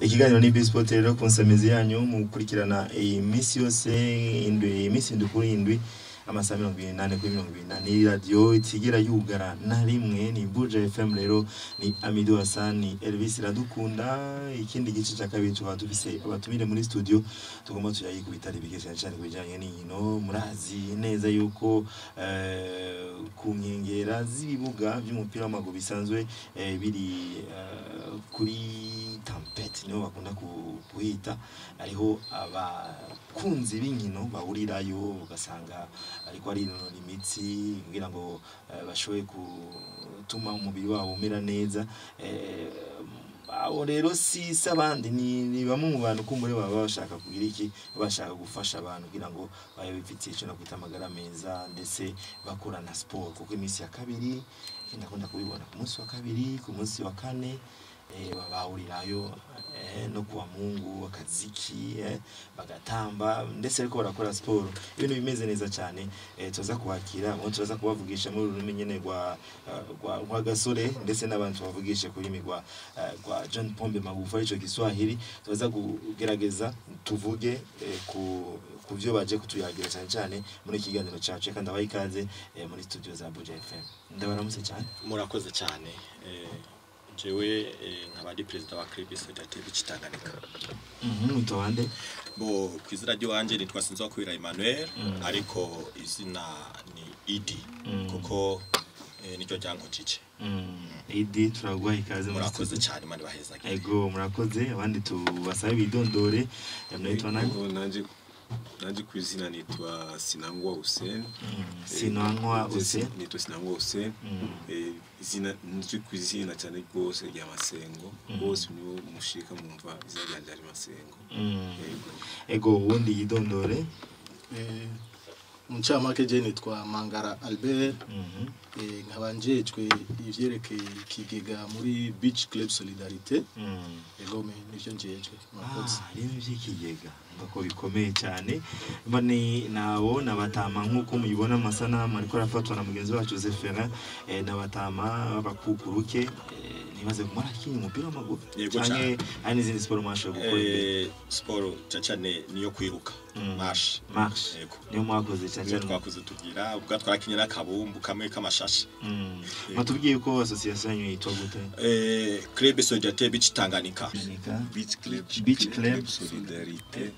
Ikiganiro ni Bisport rero ku nsamirizi yanyu mukurikirana iminsi yose indwi, iminsi indwi kuri indwi, amasaha 24 kuri 24. Radiyo itigera yugara na rimwe ni Buja FM. Rero ni Amidu Hassan, ni Elvis Iradukunda. Ikindi gice cya kabiri tukaba dufise abatumire muri studio, tugomba tuyayikubita bike cyane cyane ku bijyanye n'inkino. Murazi neza yuko ku nkengera z'ibibuga by'umupira w'amaguru bisanzwe biri kuri Tempête, niho bakunda kuhita, hariho abakunzi b'inkino bahurirayo, ugasanga ariko arinonora imitsi kugira ngo bashobore gutuma umubiri wabo umera neza. Abo rero si abandi, ni bamwe mu bantu kumbure baba bashaka kugira iki, bashaka gufasha abantu kugira ngo babe bifitiye icyo no kwita amagara meza, ndetse bakora na siporo, kuko iminsi ya kabiri ndakunda kubibona, ku munsi wa kabiri, ku munsi wa kane, bahurirayo no kuwa Mungu akaziki, bagatamba, ndetse ariko barakora siporo, ibintu bimeze neza cyane. Tuza kubakira mu tuza kubavugisha muri rurimi nyene rwa gasore, ndetse n'abantu bavugishe ku rurimi rwa John Pombe Magufuli, ico Kiswahili. Tuza kugerageza tuvuge ku byo baje kutuyagira cyane cyane muri iki kiganiro cyacu. Kandi abaye ikaze muri studio za Buja FM, ndabaramutse cyane. Murakoze cyane. Jewe nkaba ndi perezida wa Club Solidarité Beach Tanganyika. Witwa nde? Bo ku izina ry'iwanje nitwa Sinzokwira Emmanuel, ariko izina ni Idi, kuko niryo ryankujije. Idi, turaguha ikaze muri Murakoze studio. cyane, Imana ibahezagire. Ego, murakoze. Abandi tubasabe bidondore. Mnaitwa nani? Yego, nanje ku izina nitwa Sinangwa Hussein. Sinangwa Hussein. Nitwa Sinangwa Hussein. Izina nzwi ku izina cyane rwose rya Masengo. Bose nibo mushika mwumva izina ryanje ari Masengo. Yego. Ego, ubundi yidondore. Mu ncamake je nitwa Mangara Albert. Nkaba njejwe ivyerekeye ikigega muri Beach Club Solidarité. Ego me nivyo njejwe, murakoze. Ah, ibintu by'ikigega ko bikomeye cyane. Bane nabo nabatama, nk'uko mubibona amasanamu ariko arafatwa na mugenzi wacu Zephyrin, nabatama bakukuruke, nibaze kumara kinyi umupira w'amaguru Yego. canke hari n'izindi siporo mwashoboye gukora imbere? Siporo cyane cyane niyo kwiruka, marche. Marche. Yego. Niyo mwakoze cyane Niyo cyane? twakuze tugira ubwa twarakinye n'akabumbu kamwe k'amashashe. Mwatubwiye ko association yanyu yitwa gute? Club Solidarité Beach Tanganyika. Tanganyika. Beach Club. Beach Club. Solidarité.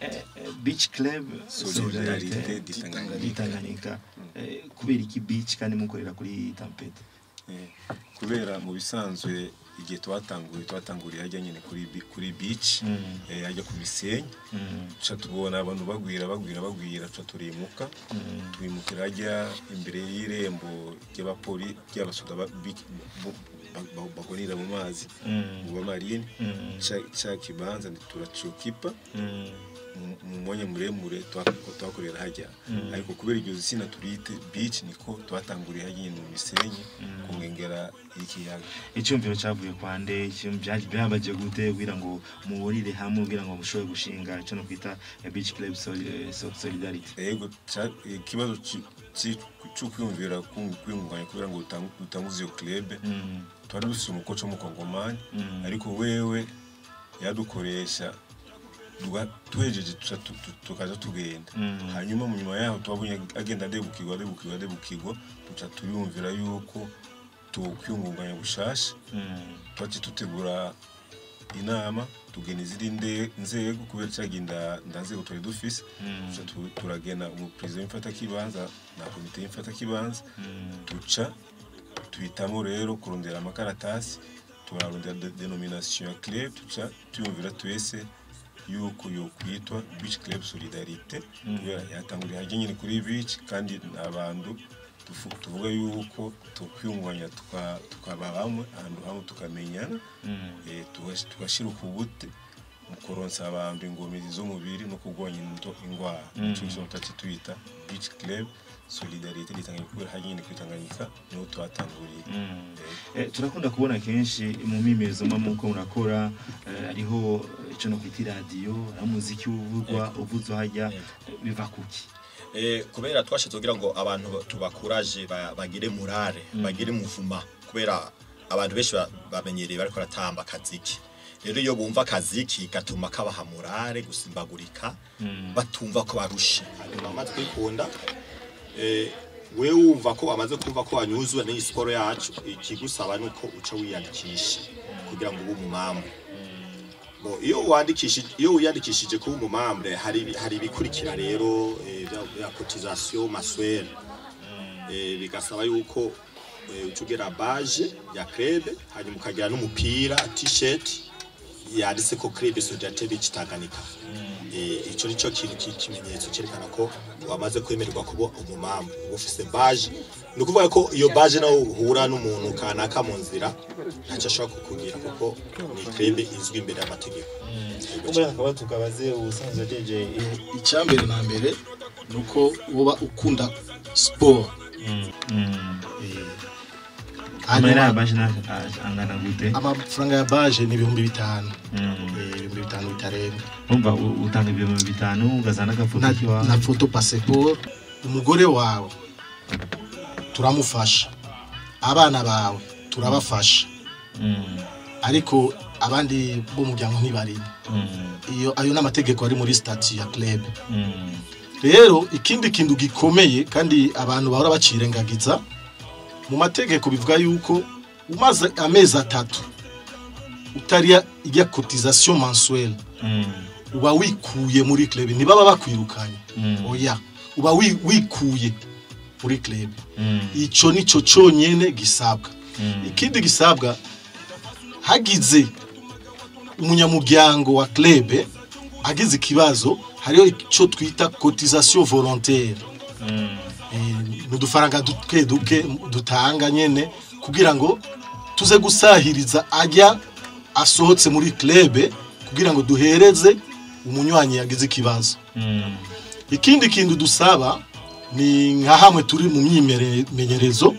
Beach Club. Solidarité di Tanganyika. Di Tanganyika. Kubera iki beach kandi mukorera kuri Tempête? Kubera mu bisanzwe igihe twatanguye, twatanguriye hajya nyine kuri beach, hajya ku misenyi. Tuca tubona abantu bagwira, bagwira, bagwira, tuca turimuka, twimukira hajya imbere y'irembo ry'abapoli, ry'abasoda bagonera mu mazi, mu bamarine. Ca kibanza turacokipa mu mwanya muremure, twakorera hajya. Ariko kubera iryo zina turite beach, niko twatanguriye hajya nyine mu misenyi ku nkengera y'ikiyaga. Icyumviro cyavuye kwa nde? Byabaje gute kugira ngo muhurire hamwe, kugira ngo mushobore gushinga icyo no kwita Beach Club Solidarity? Yego, ikibazo cyo kwiyumvira kwiyungunganya kugira ngo utanguze iyo club, twari dufise umukoci w'umukongomani, ariko wewe yadukoresha tuhejeje tuca tukaja tugenda. Hanyuma mu nyuma yaho twabonye agenda adebukirwa, adebukirwa, adebukirwa, tuca tuyumvira yuko tukwiyungunganya bushasha. Twaciye tutegura inama, tugena izindi nzego, kubera cyagiye nda nzego twari dufise. Tuca turagena umuperezida w'imfatakibanza na komite y'imfatakibanza. Tuca tuhitamo rero kurondera amakaratasi, turarondera dénomination ya club, tuca tuyumvira twese yuko yokwitwa Beach Club Solidarité, kubera yatanguriye hajya nyine kuri beach, kandi abantu tuvuga yuko tukwiyunganya, tukaba hamwe ahantu hamwe, tukamenyana, tugashira ukubute mu kuronsa abantu ingomezi z'umubiri no kurwanya ingwara. Nico gituma twaciye tuyita Beach Club Solidarité Tanganyika, kubera hajya nyine kuri Tanganyika niho twatanguriye. Turakunda kubona kenshi mu mimezo mba muko murakora, hariho icyo no kwita iradiyo, hariho umuziki uvugwa uvuzwa hajya. Biva kuki? Kubera twashatse kugira ngo abantu tubakuraje, bagire morale, bagire muvuma, kubera abantu benshi bamenyereye bariko baratamba akaziki. Rero iyo bumva akaziki gatuma kabaha morale gusimbagurika, batumva ko barushe. Hanyuma amaze kwikunda, wewe wumva ko amaze kumva ko wanyuzwe n'iyi siporo yacu, ikigusaba nuko uca wiyandikisha kugira ngo ube umumembre. Bo iyo wiyandikishije kuba umumembre, hari ibikurikira rero, bya cotisation mensuelle, bigasaba yuko uca ugira badge ya club, hanyuma ukagira n'umupira, t-shirt yanditse ko Club Solidarité Beach Tanganyika. Ico nico kintu kimenyetso cerekana ko wamaze kwemererwa kuba umumembre, uba ufise badge. Ni ukuvuga ko iyo badge nawe uhura n'umuntu kanaka mu nzira, ntacyo ashobora kukugira, kuko ni club izwi imbere y'amategeko. Kumbura akaba tukabaze ubusanzwe ajeje. Icyambere na mbere nuko woba ukunda sport. Amahera ya Hanyuma badge angana gute? Amafaranga ya badge ni 5000. 5000 bitarenga. Urumva utanga 5000, ugazana agafoto kiwawe. Na photo, passeport, umugore wawe turamufasha, abana bawe turabafasha, ariko abandi bo mu muryango ntibarimo. Iyo ayo n'amategeko ari muri statut ya club. Rero ikindi kintu gikomeye kandi abantu bahora bacirengagiza, mu mategeko bivuga yuko umaze amezi 3 utariya ijya cotisation mensuelle, uba wikuye muri club. Ntibaba bakwirukanye, oya, uba wikuye muri club. Ico nico conyene gisabwa. Ikindi gisabwa, hagize umunyamuryango wa club agize ikibazo, hariho ico twita cotisation volontaire. Ni udufaranga duke duke dutanga nyene kugira ngo tuze gusahiriza ajya asohotse muri club, kugira ngo duhereze umunywanyi yagize ikibazo. Ikindi kintu dusaba ni nka hamwe turi mu myimenyerezo,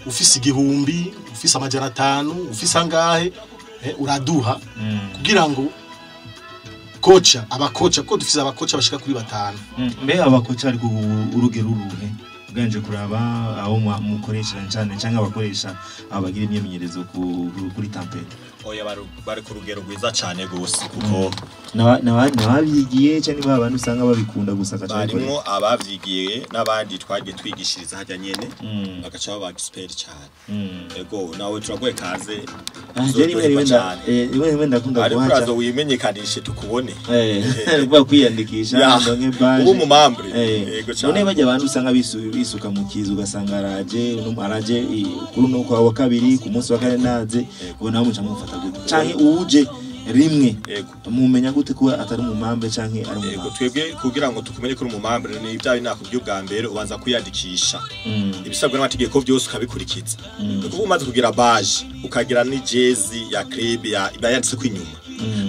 ufise 1000, ufise 500, ufise angahe, uraduha kugira ngo coach, abakoca, ko dufise abakoca bashika kuri batanu. Mbe abakoca ari ku urugero uruhe uganje kuraba aho mukoresha cyane, cyangwa abakoresha abagira imyimenyerezo kuri Tempête? Oya, bari ku rugero rwiza cyane gose, kuko N'ababyigiye cyangwa ba bantu usanga babikunda gusa agaca barimwo abavyigiye n'abandi twagiye twigishiriza hajya nyene, bagaca baba expert cyane. Ego, nawe turaguye kaze. Ah, je rimwe rimwe Cyane. Rimwe rimwe ndakunda Ariko kuhaca. uraza wimenyekanishe tukubone. Kuba kwiyandikisha ndonke badge. Ubu mumembre. Yego cyane. None bajya abantu usanga bisuka mu kizu, ugasanga araje araje kuri uno kwa wa kabiri, ku munsi wa kane naze, ubona nawe muca mufata gute? Canke uje rimwe, mumenya gute ko atari umumembre canke ari umumembre? Twebwe kugira ngo tukumenye ko uri umumembre, ni ibya nakubwiye ubwa mbere: ubanza kwiyandikisha, ibisabwa n'amategeko byose ukabikurikiza. Ni ukuvuga umaze kugira badge, ukagira n'ijezi ya club ya iba yanditse ko inyuma,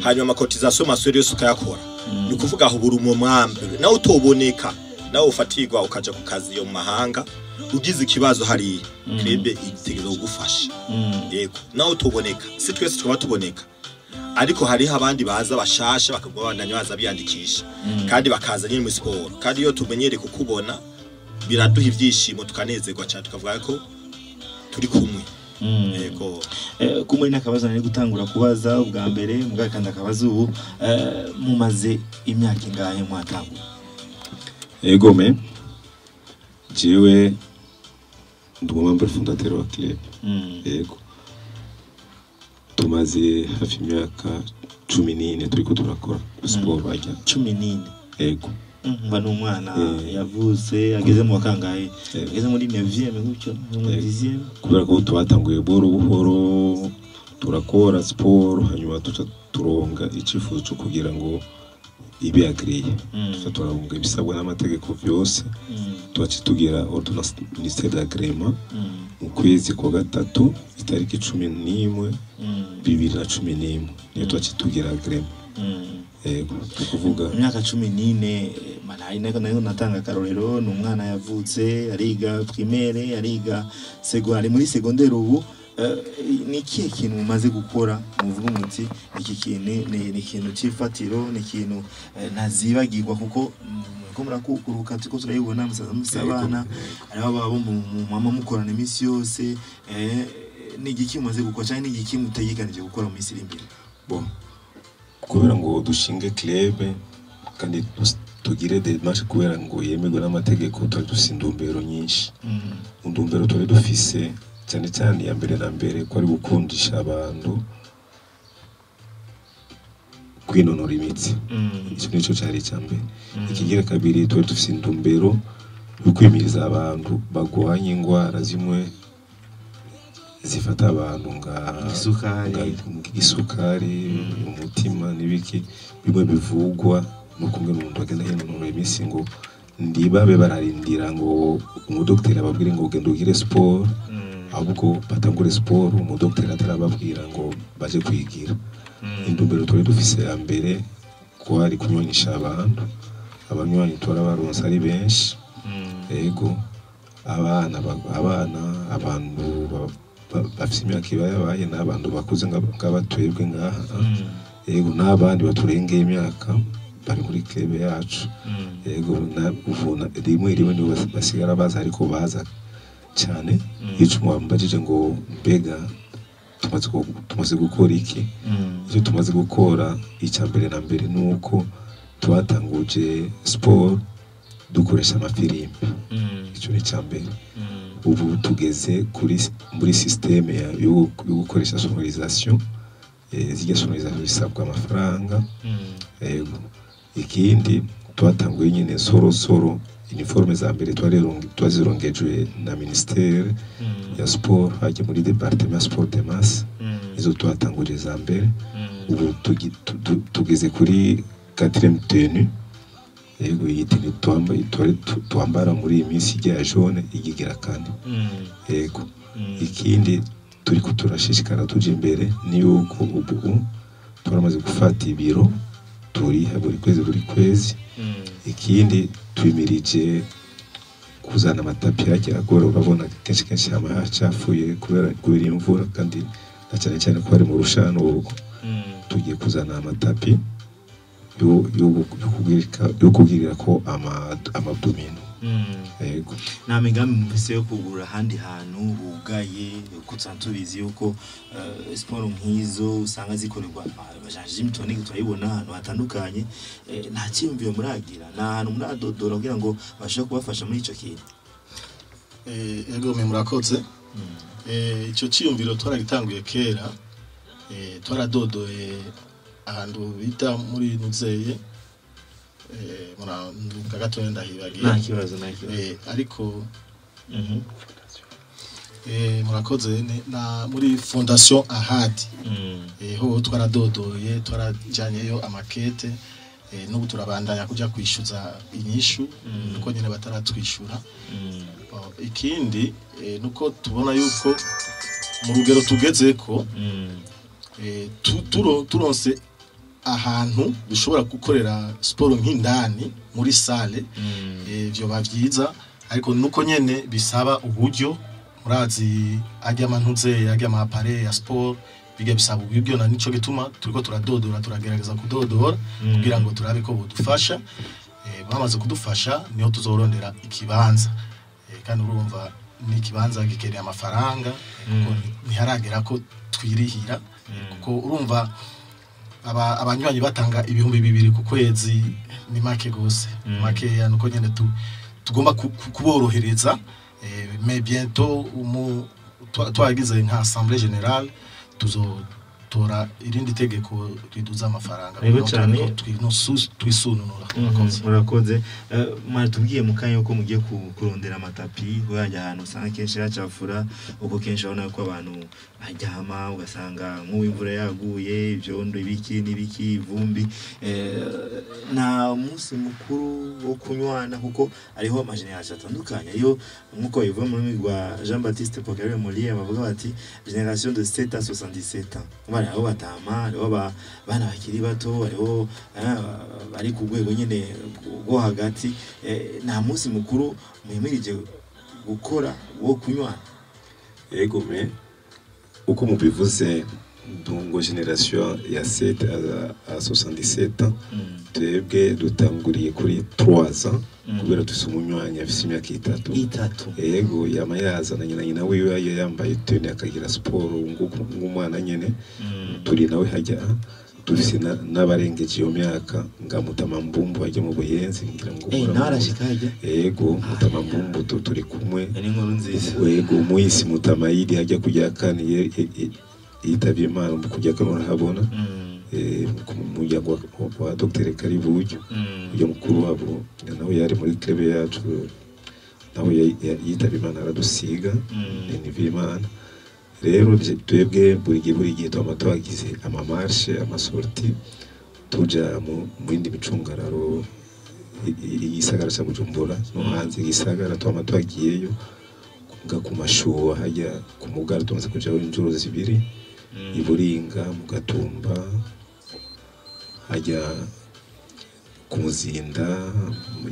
hanyuma amacotisation mensuelle yose ukayakora, ni ukuvuga aho buri umumembre. Nawe utoboneka, nawe ufatirwa ukaja ku kazi yo mu mahanga, ugize ikibazo hariya, club itegerezwa kugufasha. Yego, nawe utoboneka, si twese twaba tuboneka, ariko hariho abandi baza bashasha bakaguma bandanya baza biyandikisha, kandi bakaza nyine muri siporo. Kandi iyo tumenyereye kukubona biraduha ibyishimo, tukanezerwa cyane, tukavuga ko turi kumwe. Yego. Kumwe n'akabazo nari gutangura kubaza ubwa mbere mugabo kandi akabazo ubu, mumaze imyaka ingahe mwatangura? Ego me, jewe ndi umumembre fondateur wa club. Yego, tumaze hafi imyaka 14 turiko turakora siporo ajya. 14? Yego. Mba n'umwana yavutse ageze mu wakangahe? Ageze muri 9e gutyo, muri 10e. Kubera ko twatanguye buhoro buhoro turakora siporo, hanyuma tuca turonga icifuzo cyo kugira ngo ibe agréée. Tuca turaronga ibisabwa n'amategeko vyose, tubaca tugira ordonnance ministère d'agrément mu kwezi kwa gatatu, itariki 11, 2011, niyo tubaca tugira agrément. Yego, ni ukuvuga Imyaka 14, mana, nayo natanga akarorero, ni umwana yavutse ariga primaire, ariga ari muri secondaire ubu. Ni ikihe kintu mumaze gukora muvuga muti iki kintu ni ikintu cy'ifatiro, ni ikintu ntazibagirwa? Kuko muriko murakukuruka, turiko turayibona musaza mufise abana, hariho ababo mwama mukorana iminsi yose. Ni igiki mumaze gukora canke ni igiki mutegekanije gukora mu minsi iri imbere? Bon, kubera ngo dushinge club kandi tugire démarche kubera ngo yemerwe n'amategeko, twari dufise intumbero nyinshi. Intumbero twari dufise cyane cyane, ya mbere na mbere, ko ari gukundisha abantu kwinonora imitsi. Icyo nicyo cyari icya mbere. Ikigira kabiri, twari dufise intumbero yo kwimiriza abantu bagwanya indwara zimwe zifata abantu nka Isukari. Isukari, umutima n'ibiki, bimwe bivugwa no kumwe umuntu agenda yinonora imitsi, ngo ndibabe bararindira ngo umudokiteri ababwire ngo genda ugire siporo, ahubwo batangure siporo umudokiteri atarababwira ngo baje kuyigira. Intumbero twari dufise ya mbere kwari kunywanisha abantu. Abanywanyi twarabaronse ari benshi. Ego, abana abana, abantu bafise imyaka ibayabaye n'abantu bakuze nk'abatwebwe ngaha. Ego, n'abandi baturengeye imyaka bari muri club yacu. Ego, ubu rimwe rimwe nibo basigara baza, ariko baza cyane. Iyo mwambajije ngo mbega tumaze gukora iki, icyo tumaze gukora, icya mbere na mbere ni uko twatanguje siporo dukoresha amafirimbi. Icyo ni icya mbere. Ubu tugeze kuri muri système yo gukoresha sonorisation. Zirya sonorisation bisabwa amafaranga. Yego, ikindi twatanguye nyine soro soro, uniforme za mbere twazirongejwe na ministère ya sport, hajya muri département sport de masse, izo twatanguje za mbere. Ubu tugeze kuri quatrième tenue. Yego, iyi tenue twambaye, twambara muri iyi minsi ijya jaune, igigira kane. Yego, ikindi turiko turashishikara tuja imbere ni yuko ubu turamaze gufata ibiro turiha buri kwezi buri kwezi. Ikindi, twimirije kuzana amatapi hajya, kubera urabona kenshi kenshi hama hacafuye kubera imvura, kandi na cyane cyane ko ari mu rushana. Ubu tugiye kuzana amatapi yo kubwirira ko amadomino. Yego. Nta migambi mufise yo kugura ahandi hantu hugaye, kuko tusanzwe tubizi yuko siporo nk'izo usanga zikorerwa gym tonic, turayibona ahantu hatandukanye. Nta cyiyumviro muragira, nta hantu muradodora kugira ngo babashe kubafasha muri ico kintu? Ego mwe, murakoze. Ico ciyumviro twaragitanguye kera. Twaradodoye ahantu bita muri Nuzeye, muranduka gatoya, ndahibagiye. Nta kibazo, nta kibazo. Ariko murakoze, na muri Fondation Ahadi. Ho twaradodoye, twarajyanyeyo amakete. N'ubu turabandanya kuja kwishyuza inyishu, nuko nyine bataratwishyura. Oh, ikindi nuko tubona yuko mu rugero tugeze ko turonse ahantu dushobora gukorera siporo nk'indani muri salle, vyoba vyiza, ariko nuko nyene bisaba uburyo. Murazi ajya amantuze, ajya ama appareil ya sport, bijya bisaba uburyo, na nico gituma turiko turadodora, turagerageza kudodora kugira ngo turabe ko bodufasha. Bamaze kudufasha niho tuzorondera ikibanza. Kandi urumva n'ikibanza gikeneye amafaranga, kuko ntiharagera ko twirihira, kuko urumva abanywanyi batanga 2000 ku kwezi, ni make gose, makeya. Nuko nyene tugomba kuborohereza. Mais bientôt twagize nka assemblée générale, tuzotora irindi tegeko riduza amafaranga Yego kugira ngo cane. twisununura. Murakoze. Murakoze. Mwatubwiye mu kanya ko mugiye kurondera amatapi wajya ahantu usanga kenshi hacafura, uko kenshi urabona ko abantu baryama ugasanga nk'ubu imvura yaguye, ibyondo, ibiki n'ibiki, ivumbi. Nta munsi mukuru wo kunywana, kuko hariho ama génération atandukanye, ariyo nk'uko bivuga mu rurimi rwa Jean Baptiste Pocaré Molière, bavuga bati génération de 7 à 77 ans. Umva, hariho batama, hariho abana bakiri bato, hariho bari ku rwego nyine rwo hagati. Nta munsi mukuru mwimirije gukora wo kunywana? Ego, me uko mubivuze ngo génération ya 7 à 77 ans, twebwe dutanguriye kuri 3 ans, kubera dufise umunywanyi afise imyaka 3. 3. Yego, yama yazana nyina wiwe, iyo yambaye tenue akagira siporo nk'umwana nyene. Turi nawe hajya dufise n'abarengeje iyo myaka nga Mutama Mbumbu hajya mu Buyenzi, ngira ngo Nawe arashika hajya? Yego, Mutama Mbumbu turi kumwe. Ni inkuru nziza. Yego, Muhisi Mutama yidi hajya kujya kane yitavye Imana mu kujya kane urahabona. Ku muryango wa Dr Kariburyo, uyu mukuru wabo nawe yari muri club yacu, nawe yitavye Imana aradusiga. Ni Imana. Rero twebwe buri gihe twama twagize amamarshe, amasorti, tuja mu yindi micungararo y'igisagara ca Bujumbura no hanze y'igisagara, twama twagiyeyo nga ku mashuwa hajya ku mugara, tumaze kujayo inshuro zibiri, Iburinga, mu Gatumba, hajya ku Muzinda,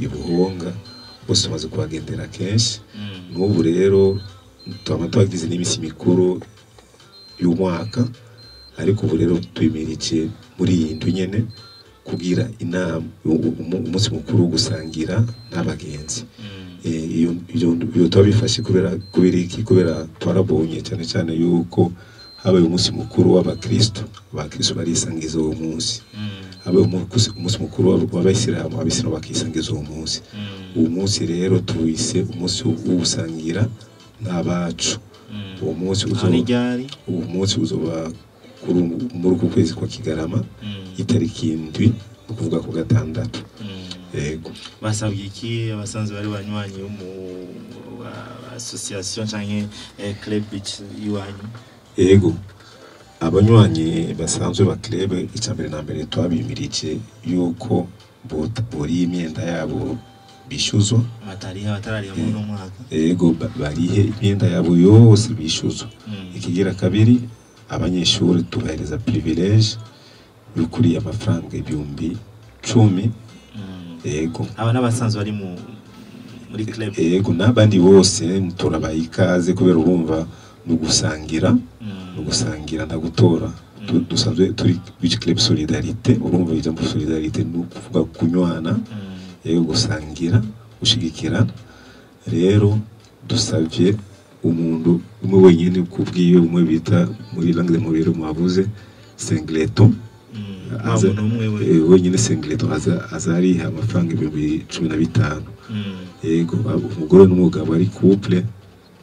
Ibuhonga, bose tumaze kuhagendera kenshi. N'ubu rero twama twagize n'imisi mikuru y'umwaka, ariko ubu rero twimirije muri iyi ndwi nyene kugira inama, umunsi mukuru wo gusangira n'abagenzi. Iyo twabifashe kubera iki? Kubera twarabonye cyane cyane yuko habaye umunsi mukuru w'abakristo, abakristo barisangiza uwo munsi. Habaye umunsi mukuru w'abayisilamu, abisilamu bakisangiza uwo munsi. Uwo munsi rero tuwise umunsi wo gusangira n'abacu. Uwo munsi uwo munsi uzoba muri uku kwezi kwa Kigarama, itariki 7, ni ukuvuga ku gatandatu. Yego. Basabye iki abasanzwe bari banywanyi mu association canke club beach iwanyu? Yego, abanywanyi basanzwe ba club, icambere na mbere twabimirije yuko bori imyenda yabo bishuzwa, batariha batarariha muri uno mwaka. Yego, barihe imyenda yabo yose bishuzwa. Ikigira kabiri, abanyeshuri tubahereza privilege y'ukuri amafaranga 10,000. Yego. Aba n'abasanzwe bari muri club. Yego, n'abandi bose turabaha ikaze kubera urumva ni ugusangira, ni ugusangira ndagutora. Dusanzwe turi Beach Club Solidarité, urumva ijambo solidarité ni ukuvuga kunywana, yego, gusangira, gushigikirana. Rero dusavye umuntu umwe wenyine kubwiwe, umwe bita muri langue de Molière mwavuze singleton, wenyine singleton azariha amafaranga 15,000. Yego, umugore n'umugabo ari couple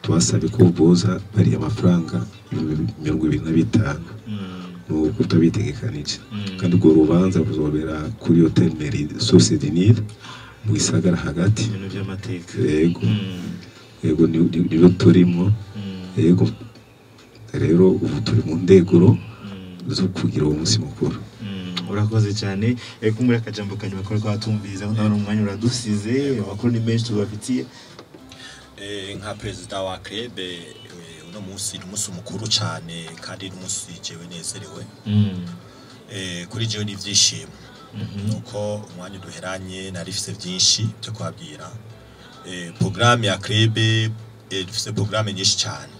twasabye ko boza bari amafaranga 25,000. Nuko tutabitegekanije. Kandi urwo rubanza ruzobera kuri Hotel Meri Source du Nil mu gisagara hagati. Ibintu by'amateka. Yego. Yego, niyo turimo. Yego, rero ubu turi mu ndeguro zo kugira uwo munsi mukuru. Urakoze cyane. Kumbura akajambo kanyuma ko twatumviriza, ndabona umwanya uradusize, amakuru ni menshi tubafitiye. Nka president wa club, uno munsi ni umunsi mukuru cyane kandi ni umunsi jewe nezerewe. Kuri jewe ni ivyishimo. Nuko umwanya duheranye narifise byinshi byo kubabwira. Programme ya club, dufise programme nyinshi cyane.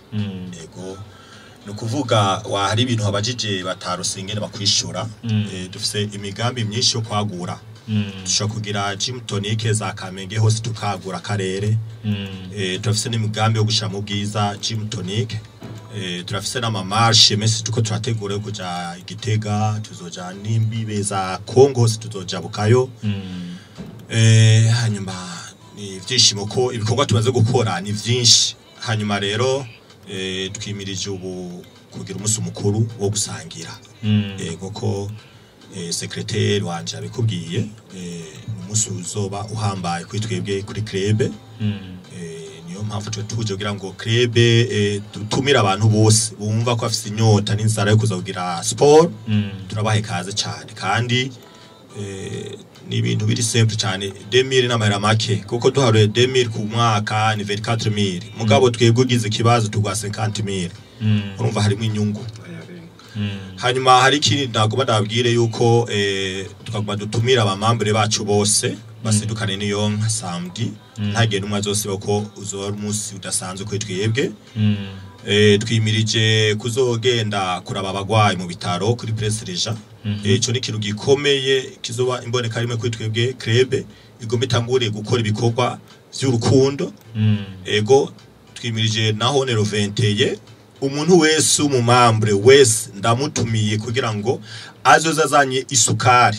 Yego, nukuvuga wa hari ibintu abajije batarusengene bakwishura. Dufise imigambi myinshi yo kwagura. Dushobora kugira gym tonic za Kamenge hose tukagura karere. Turafise n'imigambi yo gushira mu bwiza gym tonic. Turafise n'amamarshe menshi tuko turategura yo kuja Igitega, tuzoja n'imbibe za Kongo hose tuzoja bukayo. Hanyuma ni ivyishimo ko ibikorwa tumaze gukora ni vyinshi. Hanyuma rero twimirije ubu kugira umunsi mukuru wo gusangira. Nkuko secrétaire wanje abikubwiye, umunsi uzoba uhambaye kuri twebwe kuri club. Niyo mpamvu twe tuje kugira ngo club dutumire abantu bose bumva ko afise inyota n'inzara yo kuza kugira sport. Turabaha ikaze cyane kandi ni ibintu biri simple cyane. 2000 n'amahera make, kuko duharuye 2000 ku mwaka ni 24000, mugabo twebwe ugize ikibazo tugwa 50000. Urumva harimo inyungu. Hanyuma hari ikindi nagomba ndababwire yuko tukaguma dutumira abamambure bacu bose basidukane niyo nka samedi, ntagende umwe azose ko uzoba ari umunsi udasanzwe kuri twebwe. Twimirije kuzogenda kuraba abagwayi mu bitaro kuri Presse Reja. Ico ni ikintu gikomeye kizoba imboneka rimwe kuri twebwe. Club igomba itangure gukora ibikorwa vy'urukundo. Ego, twimirije naho nero 21 Umuntu wese umumembre wese ndamutumiye kugira ngo azoze azanye isukari,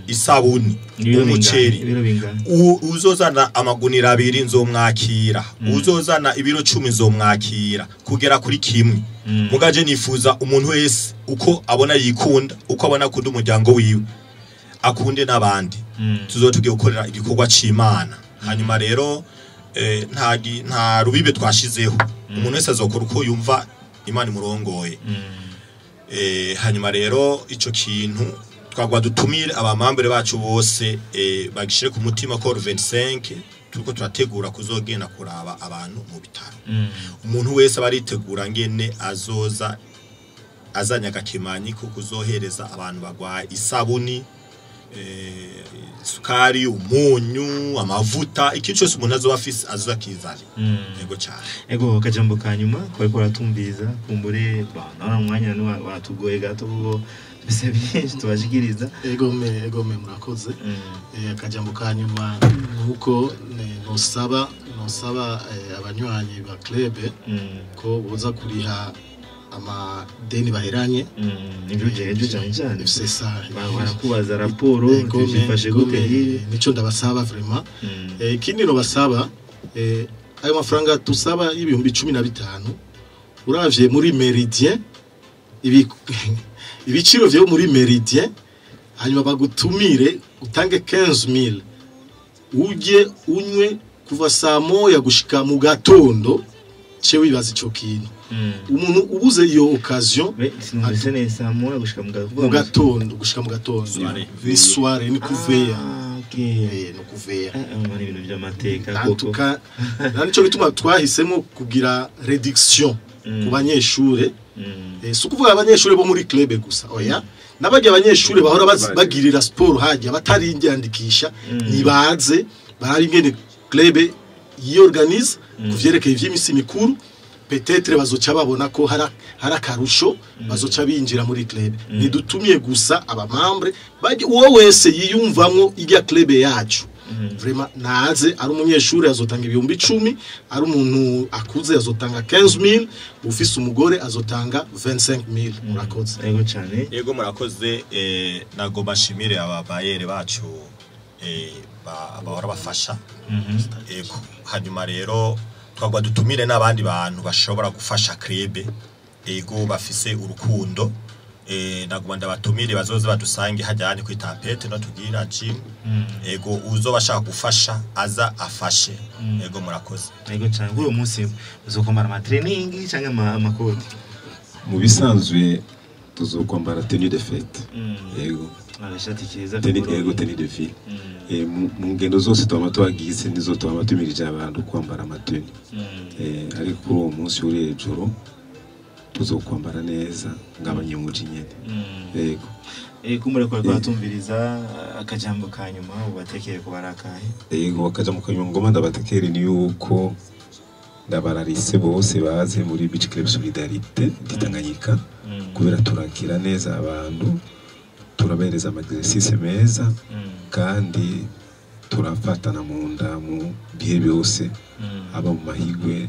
isabuni, Ibiro bingana, umuceri. Ibiro bingana. Uzozana amagunira 2 nzomwakira, uzozana ibiro 10 nzomwakira, kugera kuri kimwe. Mugaje nifuza umuntu wese uko abona yikunda, uko abona akunda umuryango wiwe, akunde n'abandi. Tuzoba tugiye gukorera igikorwa c'Imana. Hanyuma rero nta rubibe twashizeho. Umuntu wese azokora uko yumva Imana imurongoye. Hanyuma rero ico kintu twagwa dutumire abamembre bacu bose, bagishire ku mutima ko 25 turiko turategura kuzogenda kuraba abantu mu bitaro. Umuntu wese abaritegura ngene azoza azanya agakemanyi ko kuzohereza abantu bagwaye isabuni, isukari, umunyu, amavuta, ikintu cyose umuntu azoba afise azoza akizana. Yego cyane. Ego, akajambo ka nyuma ko baratumviriza kumbure ba naona umwanya ni watugoye gato kuko bise byinshi tubashikiriza. Ego me murakoze. Akajambo ka nyuma nuko nosaba abanywanyi ba club ko boza kuriha amadeni baheranye. Nibyo jeje cyane cyane. C'est ça. Barakubaza raporo byifashe gute hibi. Nico ndabasaba vraiment. Ikindi no basaba, ayo mafaranga tusaba y'ibihumbi 15, uravye muri Meridien ibiciro vyo muri Meridien, hanyuma bagutumire utange 15000 uje unywe kuva saa 1 gushika mu gatondo, ce wibaza ico kintu. Umuntu ubuze iyo occasion. Sinumvise neza, 1 gushika mu gatondo? Mu gatondo, gushika mu gatondo. Soirée. Ni soirée, ni kuveya. Ah, okay. Ni kuveya. Ni ibintu by'amateka En koko. tout cas, nico gituma twahisemo kugira réduction ku banyeshure. Si ukuvuga abanyeshure bo muri club gusa, oya, n'abajya abanyeshure bahora bagirira sport hajya batariyandikisha, nibaze barabe ingene club yiorganise kuvyerekeye ivy'imisi mikuru. Peut-être bazoca babona ko hari akarusho, bazoca binjira muri club. Ntidutumiye gusa abamembre bajye, uwo wese yiyumvamwo irya club yacu vraiment naze. Ari umunyeshuri azotanga 10,000, ari umuntu akuze azotanga 15000, ufise umugore azotanga 25000. Murakoze. Ego cyane. Yego, murakoze. Nagomba nshimire aba bailleurs bacu bahora bafasha. Yego, hanyuma rero twagwa dutumire n'abandi bantu bashobora gufasha club, ego, bafise urukundo. Nagomba ndabatumire bazoze badusange hajyane kuri Tempête no tugira gym. Ego, uzoba ashaka gufasha aza afashe. Ego, murakoze. Ego cyane. Kuri uwo munsi uzokwambara ama training cyangwa amakoti? Mu bisanzwe tuzokwambara tenue de fête, yego. Agashati keza. Tenue. Kagoroye. Yego, tenue de ville. Mu ngendo zose twama twagize nizo twama tumirije abantu kwambara amatenue. Ariko kuri uwo munsi uri hejuru tuzokwambara neza ng'abanyemuji nyene. Yego. Kumbure ko batumviriza, akajambo ka nyuma ubatekere ko barakahe? Yego, bakaja mu kanyuma ngoma ndabatekere ni yuko ndabararise bose baze muri Beach Club Solidarité de Tanganyika, kubera turakira neza abantu, turabereza ama exercice meza, kandi turafatana mu nda mu bihe byose, aba mu mahigwe,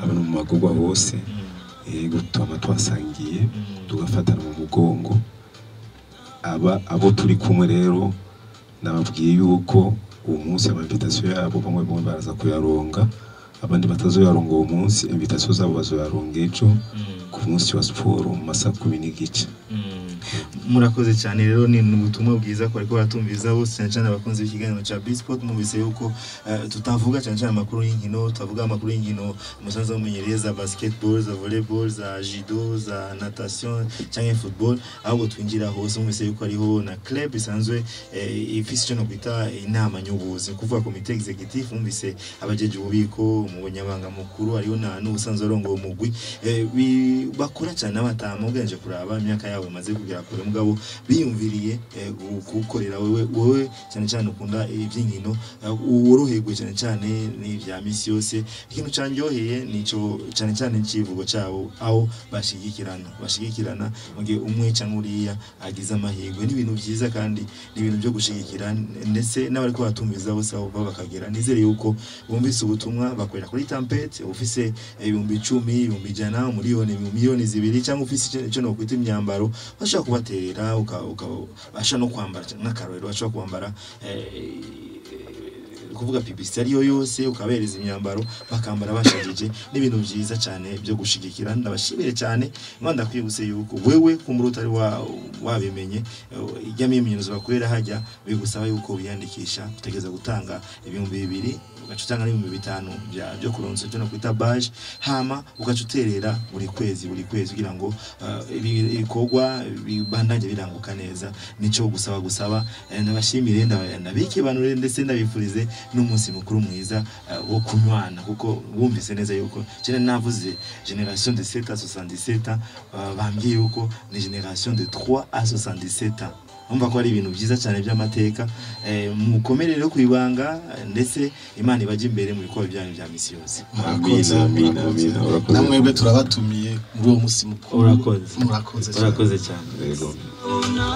aba no mu magorwa hose. Yego, twama twasangiye, tugafatana mu mugongo. Aba abo turi kumwe rero nababwiye yuko uwo munsi ama invitation yabo bamwe bamwe baraza kuyaronga, abandi batazoyaronga uwo munsi invitation zabo bazoyaronga ejo ku munsi wa siporo mu masaha 10:30. Murakoze cyane. Rero ni ubutumwa bwiza ko ariko baratumviza bose, cyane cyane abakunzi b'ikiganiro cya Bisport. Mwumvise yuko tutavuga cyane cyane amakuru y'inkino, tutavuga amakuru y'inkino musanze mumenyereye za basketball, za volleyball, za judo, za natation cyangwa football, ahubwo twinjira hose. Mwumvise yuko hariho na club isanzwe ifise icyo nokwita inama nyobozi, kuvuga comité exécutif. Mwumvise abajeje ububiko, umunyamabanga mukuru, hariho na n'ubusanzwe arongoye umugwi, bakora cyane n'abatama ugenje kuraba imyaka yabo bamaze kugera kure. Mugabo Mugabo biyumviriye kugukorera wewe cyane cyane ukunda iby'inkino, woroherwe cyane cyane n'ibya misi yose. Ikintu cyanryoheye nico cyane cyane icivugo cyabo, aho bashigikirana mu gihe umwe cyangwa uriya agize amahirwe. Ni ibintu byiza kandi ni ibintu byo gushigikira, ndetse n'abariko batumviza bose aho bava bakagera, nizere yuko bumvise ubutumwa bakorera kuri Tempete. Ufise 10,000, 100,000, 1,000,000, 2 miliyoni cyangwa ufise icyo nokwita imyambaro bashobora kubaterera, bashobora no kwambara, nk'akarorero bashobora kwambara, kuvuga publicité ariyo yose, ukabereza imyambaro bakambara bashajije. N'ibintu byiza cyane byo gushigikira. Ndabashimire cyane. Mwanda kwibutse yuko wewe kumbura utari wabimenye, ijya myimenyerezo bakorera hajya bigusaba yuko wiyandikisha. Utegereza gutanga 2000, ugaca utanga n'5000 byo kuronsa icyo no kwita badge, hama ugaca uterera buri kwezi buri kwezi kugira ngo ibikorwa bibandanye biranguka neza. Nico gusaba. Ndabashimire, ndabikibanure, ndetse ndabifurize n'umunsi mukuru mwiza wo kunywana, kuko wumvise neza yuko cyane navuze génération de 7 à 77 ans, bambwiye yuko ni génération de 3 à 77 ans. Umva ko ari ibintu byiza cyane by'amateka. Mukomere rero ku ibanga, ndetse Imana ibajye imbere mu bikorwa byanyu bya misi yose. Murakoze. Amina, amina, Murakoze. amina. Urakoze. Namwebwe turabatumiye muri uwo munsi mukuru. Urakoze. Murakoze cyane. Urakoze cyane. Yego. Ona.